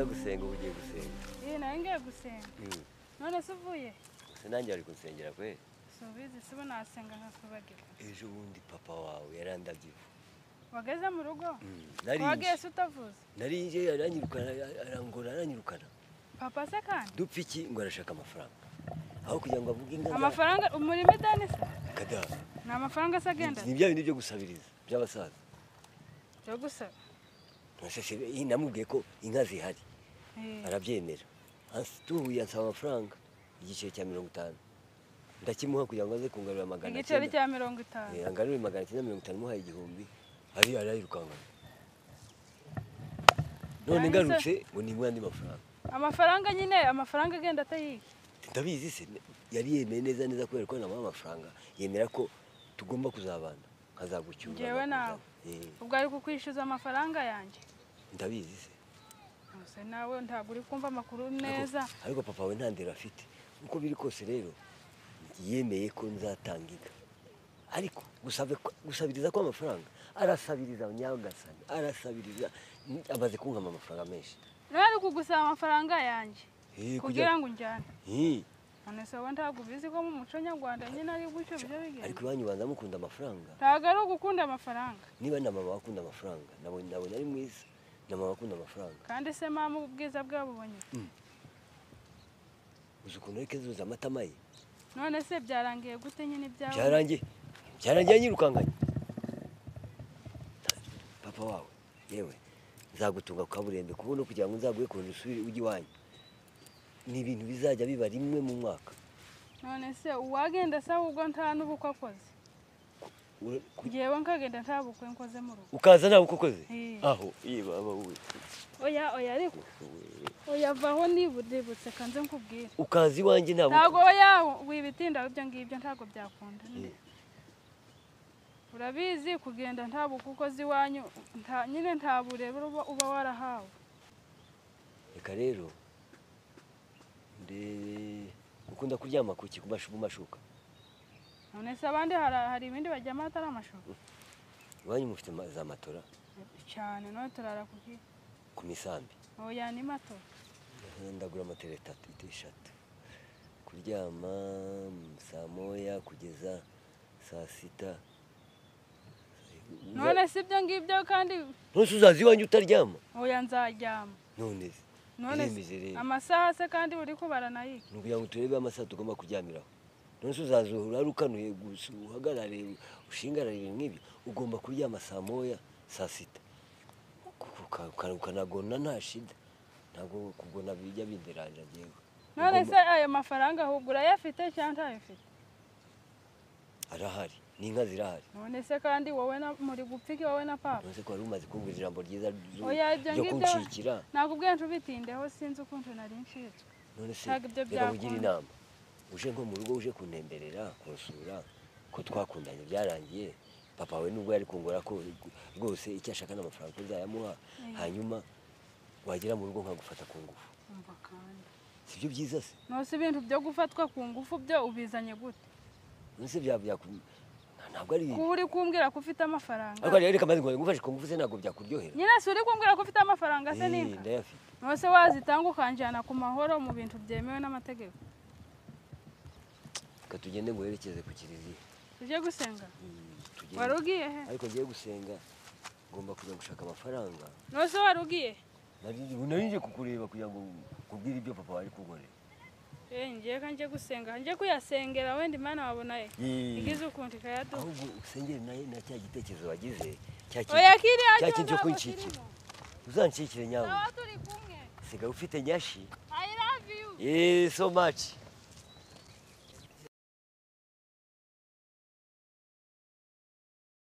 Gusenga ubu ugiye gusenga? Nawe ngiye gusenga. None se uvuye? Se nanjye wari kunsengera kwe? Subizi sibo nasenga nkakwibagirwa. Ejo bundi papa wawe yarandabye ivu. Wageze mu rugo? Wagiye se utavuze? Narinje aranyirukana, arangora aranyirukana. Papa se kandi? Dupfa iki ngo arashaka amafaranga. Aho kugira ngo avuge inka. Amafaranga umurimo idani se? Kada. Ni amafaranga se agenda? Ni bya bintu byo gusabiriza by'abasaza. Byo gusaba? Nase namubwiye ko inka zihari. Arabyemera. Tuhuye ansaba amafaranga igiceri cya 50. Ndakimuha kugira ngo aze kungarura 900. Igiceri cya 50. Angarure 950 muhaye 1000. Ari arayirukanga. None ngarutse ngo nimwe andi mafaranga. Amafaranga nyine amafaranga agenda atayiki. Ndabizi se yari yemeye neza neza kubera ko namuha amafaranga yemera ko tugomba kuzabana nkazagucyura. Jewe nawe. Ubwo ari kukwishyuza amafaranga yanjye. Ndabizi se. Ose nawe ntabwo uri kumva amakuru neza. Ariko papa we nta ndero afite. Uko biri kose rero yemeye ko nzatanga inka. Ariko gusabiriza ko amafaranga arasabiriza nyagasani arasabiriza amaze kunkama amafaranga menshi. Nawe ari kugusaba amafaranga yanjye kugira ngo unjyane. None se wowe ntabwo ubizi ko mu muco nyarwanda nyine ari gutyo byo bigenda? Ariko iwanyu banza mukunda amafaranga. Ntabwo ari ugukunda amafaranga. Niba na mama akunda amafaranga nabonye ari mwiza na mama akunda amafaranga. Kandi se mama ubwiza bwabubonye. Uzi ukuntu ariko zuza amatama ye. None se byarangiye gute nyine ibyawe? Byarangiye. Byarangiye nyirukanganye. Papa wawe yewe nzagutunga ku kaburembe kubona kugira ngo nzaguhe konje usubire ujye iwanyu. Ni ibintu bizajya biba rimwe mu mwaka. None se uwagenda se ahubwo nta n'ubukwe akoze? Ngewe nkagenda nta bukwe nkoze mu rugo. Ukaza nta bukwe ukoze? Aho baba we. Oya oya ariko. Oya vaho nibutse kanze nkubwire. Ukaza iwanjye nta bukwe. Ntago oya wibitinda ibyo ngibyo ntago byakunda. Urabizi kugenda nta bukwe ukoze iwanyu nyine nta burebe uba warahawe. Reka rero ukunda kuryama kuki ku mashuka? None se abandi hari ibindi baryama atari amashuka? Iwanyu mufite za matora? Cyane none turara kuki? Ku misambi. Oya ni matora. Ndagura matera 3 kuryama saa 1 kugeza saa 6. None si ibyo ngibyo kandi none uzaza iwanyu utaryama? Oya nzaryama. None se none amasaha se kandi uri kubara nayo? Ni ukugira ngo turebe amasaha tugomba kuryamiraho. None se uzaza urarukanuye gusa uhagarare ushingarare ibintu nk'ibyo? Ugomba kuryama saa 1 saa 6 ukanagona nta shida. Ntabwo kugona bijya binderanja njyewe. None se ayo mafaranga ahubwo urayafite cyangwa ntayafite? Arahari, n'inka zirahari. None se kandi wowe na muri gupfiki wowe na papa? None se ko wari umaze kumbwira ijambo ryiza ryo kunshikira? Nakubwiye ntubitindeho sinzi ukuntu nari ncitswe. None se reka nkugire inama. Uje nko mu rugo uje kuntemberera kunsura ko twakundanye byarangiye. Papa we nubwo yari kungora ko rwose icyo ashaka n'amafaranga ko nzayamuha, hanyuma wagera mu rugo nkagufata ku ngufu. Umva kandi sibyo byiza se? Nose ibintu byo gufatwa ku ngufu byo ubizanye gute? Nose ntabwo ari kuba uri kumbwira ko ufite amafaranga. Ariko reka maze ngo ngufashe ku ngufu se ntabwo byakuryohera. Nyine se uri kumbwira ko ufite amafaranga se ninka? Ndayafite. Nose wazitanga ukanjyana ku mahoro mu bintu byemewe n'amategeko. Reka tugende nguherekeze ku kiliziya. Tujye gusenga? Wari ugiye he? Ariko ngiye gusenga ngomba kujya gushaka amafaranga. Nose wari ugiye? Nari nje kukureba kugira ngo nkubwire ibyo papa wari kunkorera. Ngiye ka nje gusenga nje kuyasengera wenda Imana wabona igize ukuntu ikayaduha. Ahubwo usengere naye na cya gitekerezo wagize cya kintu cyo kunshikira. Uzanshikire nyawe. Sawa turi kumwe. Siga ufite nyashi. I love you. So much.